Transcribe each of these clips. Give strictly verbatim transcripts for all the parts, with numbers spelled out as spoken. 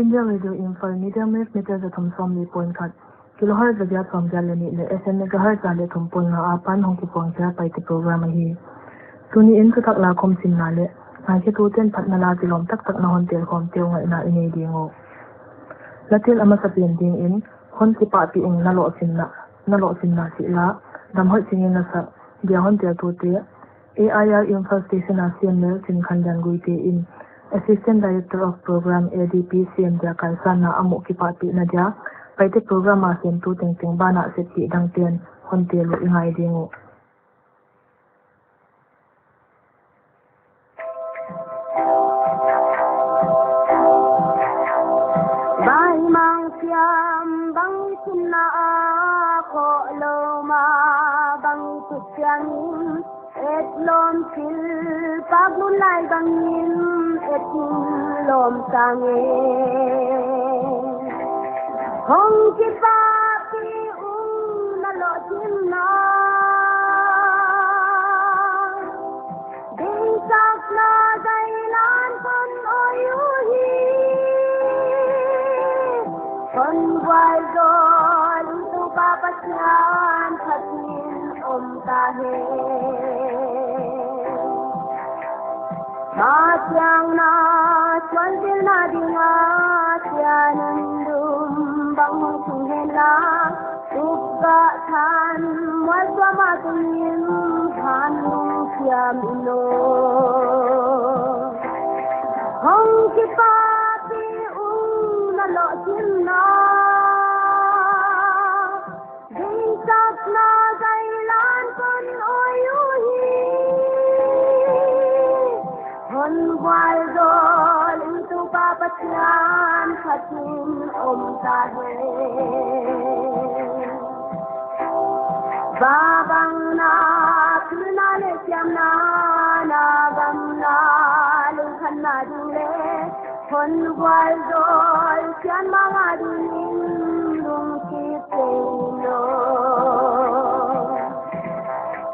India Radio Imphal, medium wave meter za thum sawmli point khat, kilohertz za giat sawmgiat leh nih leh F M megahertz za leh thum point nga apan hong kipuangkhia Paite program ahi. Tuniin thuthak lakhawm simna leh ngaikhetute'n phatna la kilawm taktak na hon telkhawmte uh ngaihna i nei ding uh. Latel a masapen dingin, hon kipahpih ung na lohchinna, na lohchinna chih la, damhoih chingin na sak dia hon teltute, A I R Imphal Station a C M L Chinkhanlian Guite in, Assistant Director of Program, A D P, C M dia kaisanna a muh kipahpihna dia, Paite program a semtu tengteng banah seppih dangte'n hon tel uh i ngai ding uh. Bai mang siam bang i simna a khoh lou ma bang i tut siam in, et lawm thil pak lun lai bangin et in lawm sang e. Hong kipahpih ung na lohchinna. Dingsakna zailan kon oi uhi. Kon bual zol in Toupa Pathian khatin om ta hen. Masiangna suan zilna dinga sian in dum bang hong tung hen la. Tuka than mual suama tungin than lungsiam in aw. Hong kipahpih ung na lohchinna. Dingsakna zailan kon oi uhi. Hon bual zol in Toupa Pathian khatin om ta hen. Vavangna, pilna leh siamna, na gamna, lungkhamna ding leh, hon bual zol sian manga dingin lungkip kei in aw.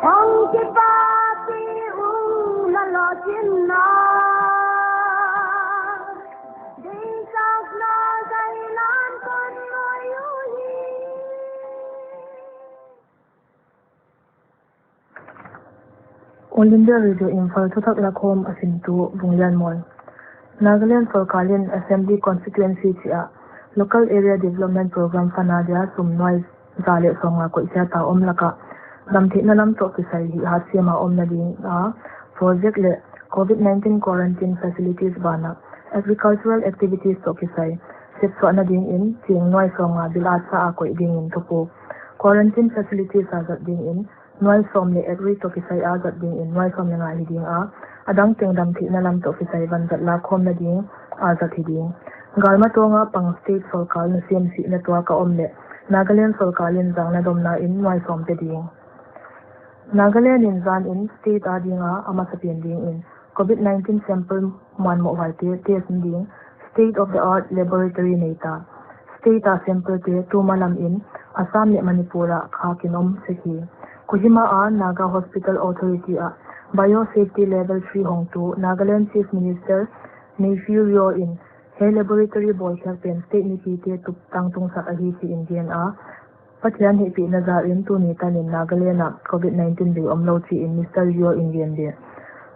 Hong kipahpih ung na lohchinna. Dingsakna zailan kon oi uhi. All India Radio Imphal thuthak lakhawm a simtu Vunglianmawi. Nagaland sorkar in Assembly Constituency chih ah Local Area Development Program fund a dia sum nuai za leh sawmnga koihkhiat a om laka damtheihna lam toh kisai hihhat siam a omna dinga project leh covid nineteen quarantine facilities banah agricultural activities toh kisai sepsuahna dingin ching nuai sawmnga bill a sa a koih dingin thupuk. Quarantine facilities a zat dingin nuai sawm leh agri toh kisai a zat dingin nuai sawm leh nga hi dinga, adang teng damtheihna lam toh kisai vanzat lakhawmna ding a zat hi ding. Galma tawnga pang state sorkar nusiam sihna tuak a om leh Nagaland sorkar in zangna domna in nuai sawm pe ding. Nagaland in zan in state a dinga a masapen dingin covid nineteen sample muanmoh huaite test ding state of the art laboratory nei ta. State a sample te tuma lam in Assam leh Manipur ah khakin om sek hi. Kohima a Naga Hospital Authority ah Biosafety Level three hongtu Nagaland Chief Minister Neiphiu Rio in hiai laboratory bawlkhiak pen state mipite tup tangtungsak ahi chi in gen a, Pathian hehpihna zah in tuni tanin Nagaland ah covid nineteen bei omlou chi in Mister Rio in gen dia.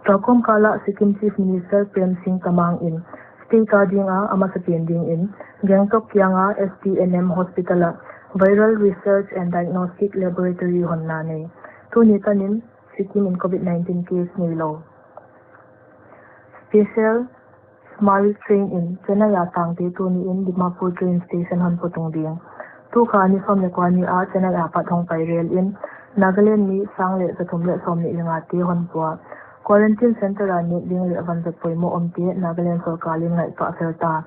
Tuakawm kal ah Sikkim Chief Minister Prem Singh Tamang in state a dinga a masapen dingin Gangtok kianga S T N M Hospital ah Viral Research and Diagnostic Laboratory honna nei. Tuni tanin Sikkim in covid nineteen case neilou. Special Samari train in Chennai a tangte tuni in Dimapur train station hon putung ding. Tukha ni sawm leh kua ni a Chennai a pat hongpai rel in Nagaland mi sang leh za thum leh sawmnih leh ngate hon pua. Quarantine center a nek ding leh vanzat poimoh omte Nagaland sorkar in ngaihtuah fel ta.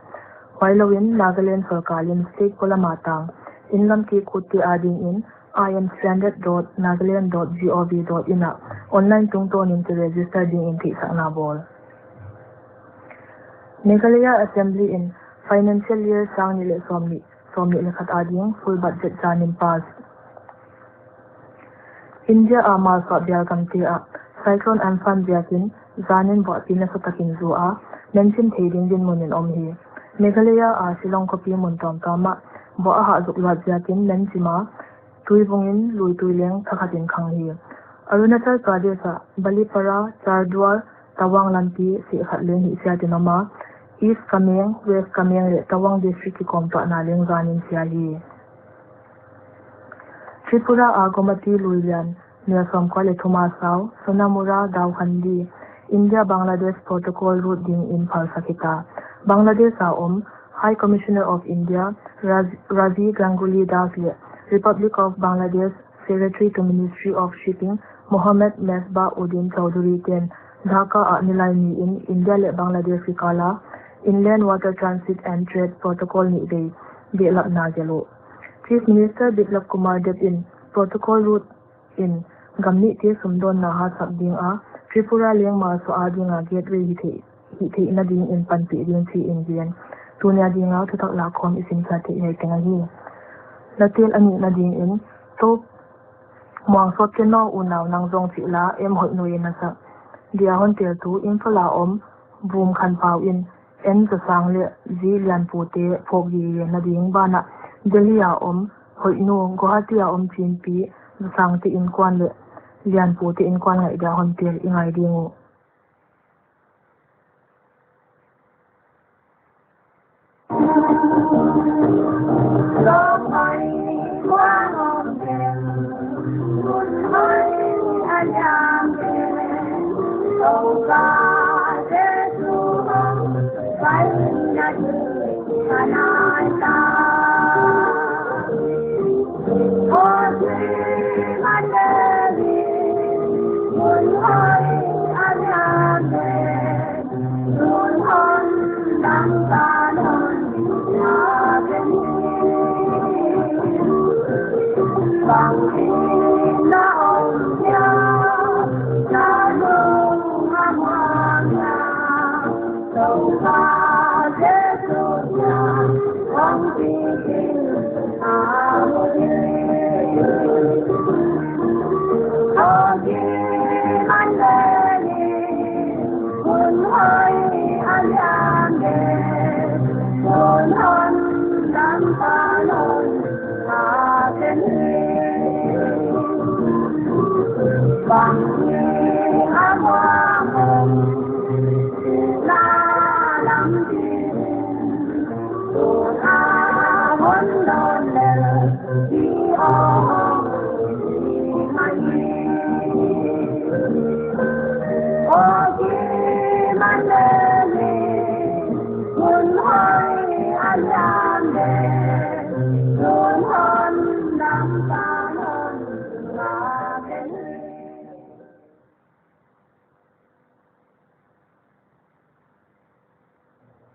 Huailouin Nagaland sorkar in state polam a tang in lam kikhutte a dingin I am stranded dot nagaland dot gov dot in ah online tungtawnin ki register dingin theihsakna bawl. Meghalaya Assembly in financial year sang nih leh sawmnih, sawmnih leh khat a ding full budget zan in pass. India a malsuah bial gamte ah Cyclone Amphan biakin zan in buahpih nasatak in zu a, nenchim thei ding dinmun in om hi. Meghalaya a Shillong khopi mun tuamtuam ah bawh a hah zuk luat ziakin nen chim a, tuivung in lui tui leng thakhat in khang hi. Arunachal Pradesh ah Balipara, Charduar, Tawang lampi seh khat leng hihsiat in om a, East Kameng, West Kameng leh Tawang District kikawmtuahna leng zan in sia hi. Tripura a Gomati lui lian, neu sawmkua leh thum a sau, Sonamura Daukhandi, India Bangladesh protocol route ding in phalsak hita. Bangladesh a om High Commissioner of India, Raz-, Razi Ganguly Das leh Republic of Bangladesh Secretary to Ministry of Shipping, Mohammed Mesbah Uddin Chowdhury ten Dhaka ah nilai ni in India leh Bangladesh kikal a Inland Water Transit and Trade Protocol nih vei behlapna gelh uh. Chief Minister Biplab Kumar Deb in protocol route in gam nihte sumdawnna hatsak ding a, Tripura leng malsuah a ding a gateway hih theih, hih theihna ding in panpih ding chi in gen. Tuni a ding a thuthak lakhawm i simkhiat theih hiai teng ahi. Natel a nihna ding in, Tou Muang Sawt Khen Aw Unau Nang Zong Chih La, M Hoihnu in a sak. Dia hon teltu Imphal a om Bum Khan Pau in N Zasang leh G Lianpu te phawk gige na ding banah Delhi a om Hoihnu, Guwahati a om Chinpi, Zasang te inkuan leh Lianpu te inkuan ngaihdan hon tel i ngai ding uh.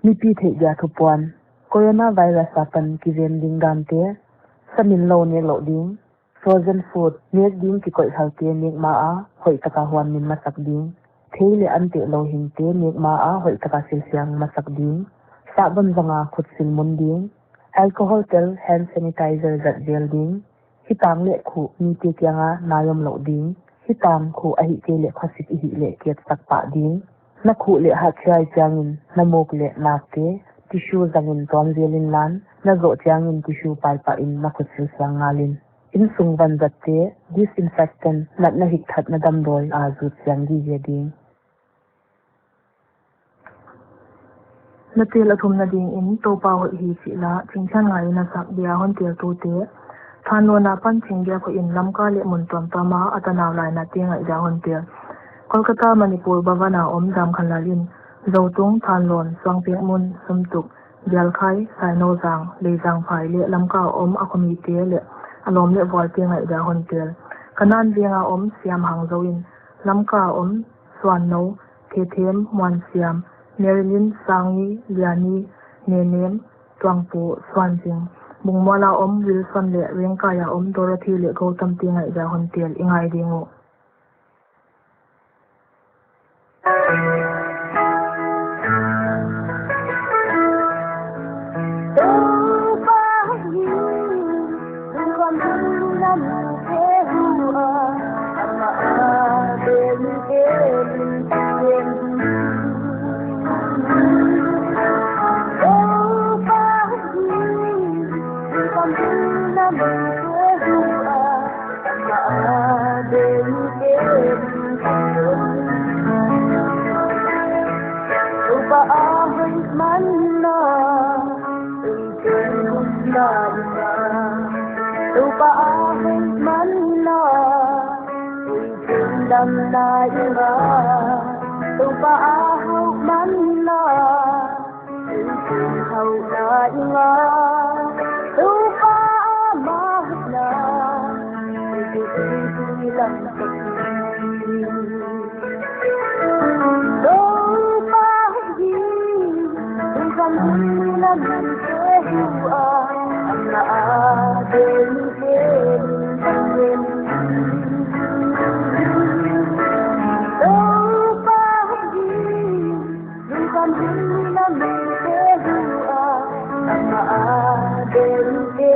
Mipi theih dia thupuan. Coronavirus apan kiven ding dante, sa min lou nek louh ding, frozen food nek ding kikoih halte nek ma a hoih taka huan min masak ding, thei leh an teh lou hingte nek ma a hoih taka silsiang masak ding, sahbon zanga khut sil mun ding, alcohol tel hand sanitizer zat zel ding, hitang leh khuh mite kianga nai om louh ding, hitang khuh ahihkeileh khosik i hih leh kietsak pah ding. Na khuh leh hat chiai chiangin na muk leh nakte tissue zangin tuam zel inlan, na zoh chiangin tissue paipah in na khut silsiang ngal in. Innsung vanzatte disinfectant natna hikthatna damdawi a zut chiang gige ding. Natel a thumna dingin Toupa hoih hi chih la, Chingthian Ngai in a sak dia hon teltute, Thanlon apan Chingbiak hoih in Lamka leh mun tuamtuam a a tanau lainate ngaihdan hon tel. Kolkata Manipur Bhavan a om Damkhanlal in Zotung, Thanlon, Suangpekmun, Sumtuk, Bialkhai, Sainaozang, Leizangphai leh Lamka a om a khomite leh a lawm leh vualte ngaihdan hon tel. Kanan Veng a om Siam Hangzo in Lamka a om Suannou, Thethem, Muansiam, Marilyn, Sangi, Liani, Nenem, Tuangpu, Suanzing, Bungmual a om Wilson leh Rengkai a om Dorothy leh Gautam te ngaihdan hon tel i ngai ding uh. Lam te hu a, ama a den te. Toupa a hoih man na, ei tung na i nga. Toupa a hoih man na, ei tung dam na i nga. Toupa a hoih man na, Hauhna i nga, Toupa a mahutna, i lam tak. Toupa hi, lungkam hun na min te hu a, ama a den te. Toupa hi, Lungkam hun na min te hu a, ama a den te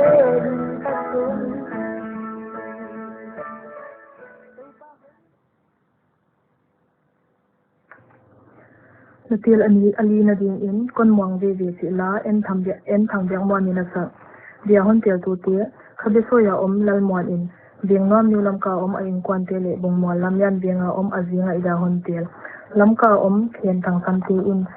ka tun. Na tel a ni, a lina dingin, Kon Muang Veve chih la, En Thang Biak, En Thang Biak Muan in a sak. Bia hon teltute, Khabesoya om Lalmuan in, Vengnuam New Lamka om a inkuante leh Bungmual Lamlian Veng a om a zinga i da hon tel. Lamka om Khen Thangsamte in,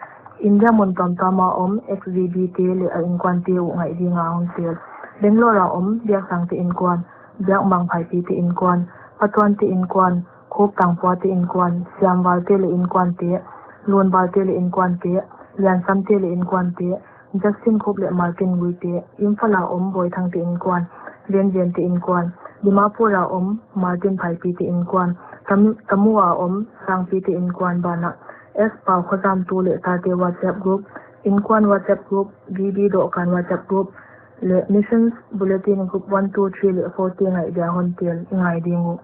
India mun tuamtuam a om X V B te leh a inkuante uh ngaih dinga hon tel. Bangalore a om Biaksangte inkuan, Biakmang Phaipite inkuan, Patuante inkuan, Khup Tangpuate inkuan, Siamvalte leh inkuante, Lunvalte leh inkuante, Liansamte leh inkuante, Justin Khup leh Martin Guite, Imphal a om Boithangte inkuan, Venvente inkuan, Dimapur a om Martin Phaipite inkuan, Tam-, Tamu a om Sangpite inkuan banah, S Pau Khozam tu leh tate WhatsApp group, inkuan WhatsApp group, V B Dohkan WhatsApp group, leh Missions Bulletin group one, two, three leh four te ngaih dia hon tel i ngai ding uh.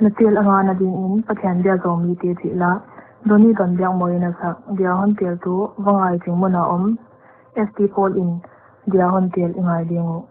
Na tel a ngana dingin Pathian bia Zomite chih la, Donny Donbiakmawi in a sak, Dia Hon Tel tu, Vangai Chingmun a om, S T Pawl in, Dia Hon Tel i ngai ding uh.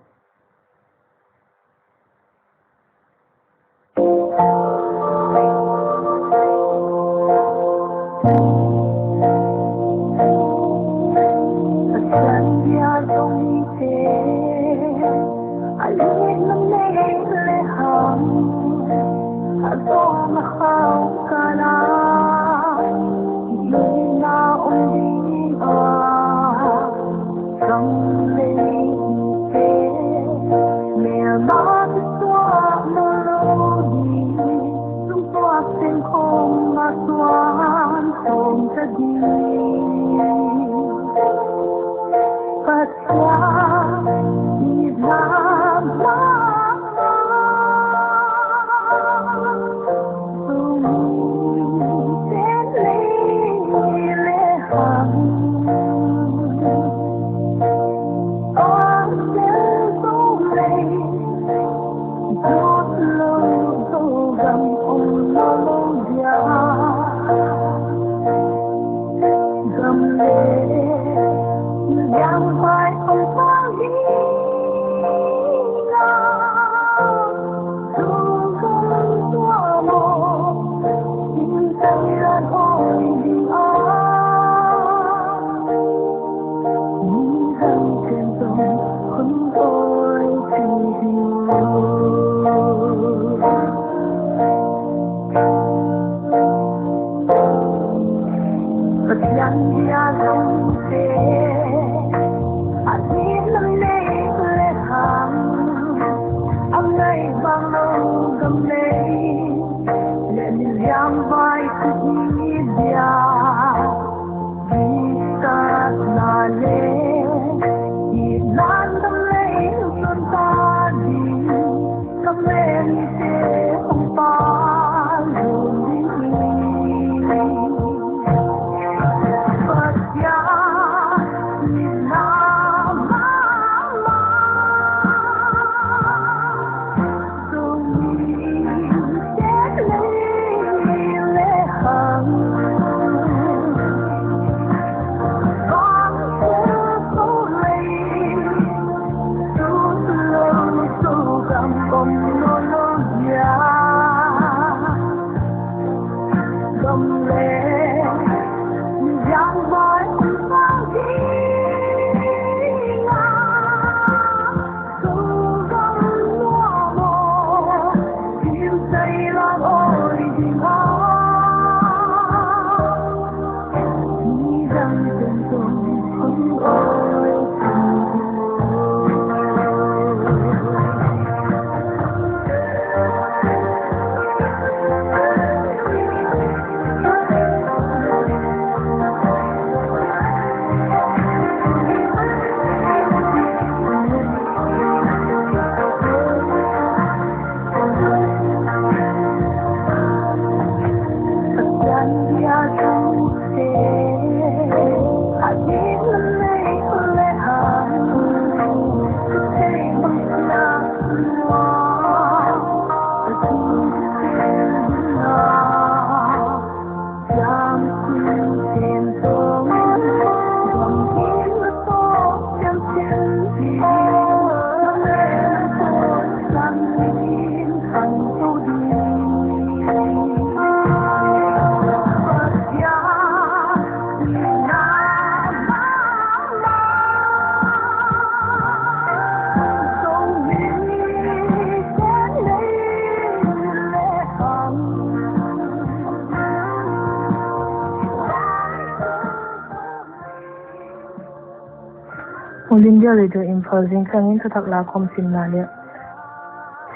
All India Radio Imphal, zingtangin thuthak lakhawm simna leh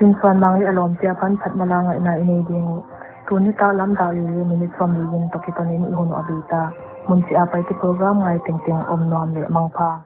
Chinsuan Mang leh a lawmte apan phatna la ngaihna i nei ding uh. Tuni nitaklam dak li leh minute sawmli in tokipan in i hun uh a bei ta. Mun chih a paite program ngai tengteng om nuam leh mangpha.